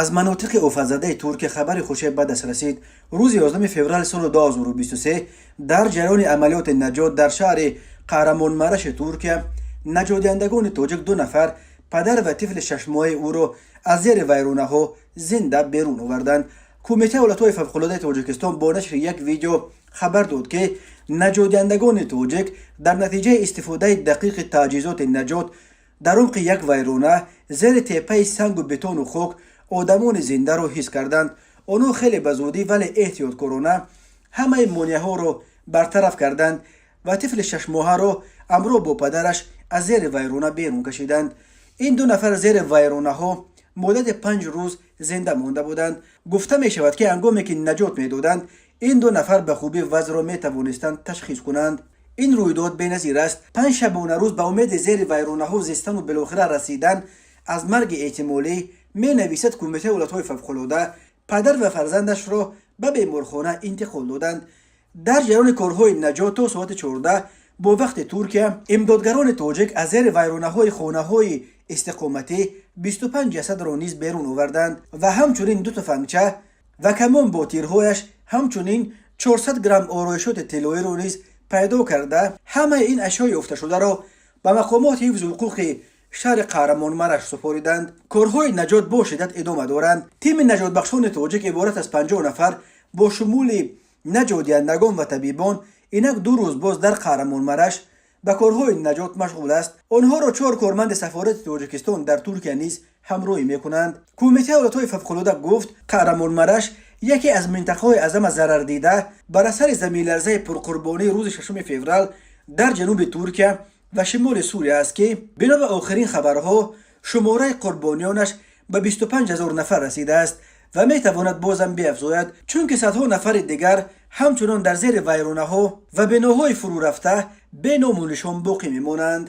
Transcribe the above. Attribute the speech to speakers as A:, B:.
A: Аз манотиқи офатзадаи Туркия хабари хуше ба даст расид. Рӯзи 11 феврали соли 2023 дар ҷараёни амалиёти наҷот дар шаҳри Қаҳрамонмараши Туркия наҷотдиҳандагони тоҷик ду нафар, падар ва тифли шашмоҳаи ӯро, аз зери вайронаҳо зинда берун оварданд. Кумитаи ҳолатҳои фавқулодаи Тоҷикистон бо нашри як видео хабар дод, ки наҷотдиҳандагони тоҷик дар натиҷаи истифодаи дақиқи таҷҳизоти наҷот дар умқи як вайрона, зери теппаи сангу бетону хок, одамони зиндаро ҳис карданд. Онҳо хеле ба зудӣ, вале эҳтиёткорона ҳамаи монеаҳоро бартараф карданд ва тифли шашмоҳаро ҳамроҳ бо падараш аз зери вайрона берун кашиданд. Ин ду нафар зери вайронаҳо муддати 5 рӯз зинда монда буданд. Гуфта мешавад, ки ҳангоме ки наҷот медоданд, ин ду нафар ба хубӣ вазъро метавонистанд ташхис кунанд. Ин рӯйдод беназир аст. 5 шабонарӯз ба умеди зери вайронаҳо зистану билохира расидан аз марги эҳтимолӣ, менависад Кумитаи ҳолатҳои фавқулода, падар ва фарзандашро ба беморхона интиқол доданд. Дар ҷараёни корҳои наҷот то соати 14 бо вақти Туркия имдодгарони тоҷик аз зери вайронаҳои хонаҳои истиқоматӣ 25 ҷасадро низ берун оварданд ва ҳамчунин ду туфангча ва камон бо тирҳояш, ҳамчунин 400 грамм ороишоти тиллоиро низ пайдо карда, ҳамаи ин ашёи ёфташударо ба мақомоти ҳифзи ҳуқуқи шаҳри Қаҳрамонмараш супориданд. Корҳои наҷот бо шиддат идома доранд. Тими наҷотбахшони тоҷик иборат аз 50 нафар бо шумули наҷотдиҳандагон ва табибон инак 2 рӯз боз дар Қаҳрамонмараш ба корҳои наҷот машғул аст. Онҳоро чор корманди сафорати Тоҷикистон дар Туркия низ ҳамроҳӣ мекунанд. Кумитаи ҳолатҳои фавқулода гуфт, Қаҳрамонмараш яке аз минтақаҳои аз ҳама зарардида бар асари заминларзаи пурқурбонии рӯзи 6 феврал дар ҷануби Туркия ва шимоли Сурия аст, ки бино ба охирин хабарҳо шумораи қурбониёнаш ба 25 ҳазор нафар расидааст ва метавонад бозам биафзояд, чунки садҳо нафари дигар ҳамчунон дар зери вайронаҳо ва биноҳои фурӯрафта беному нишон боқӣ мемонанд.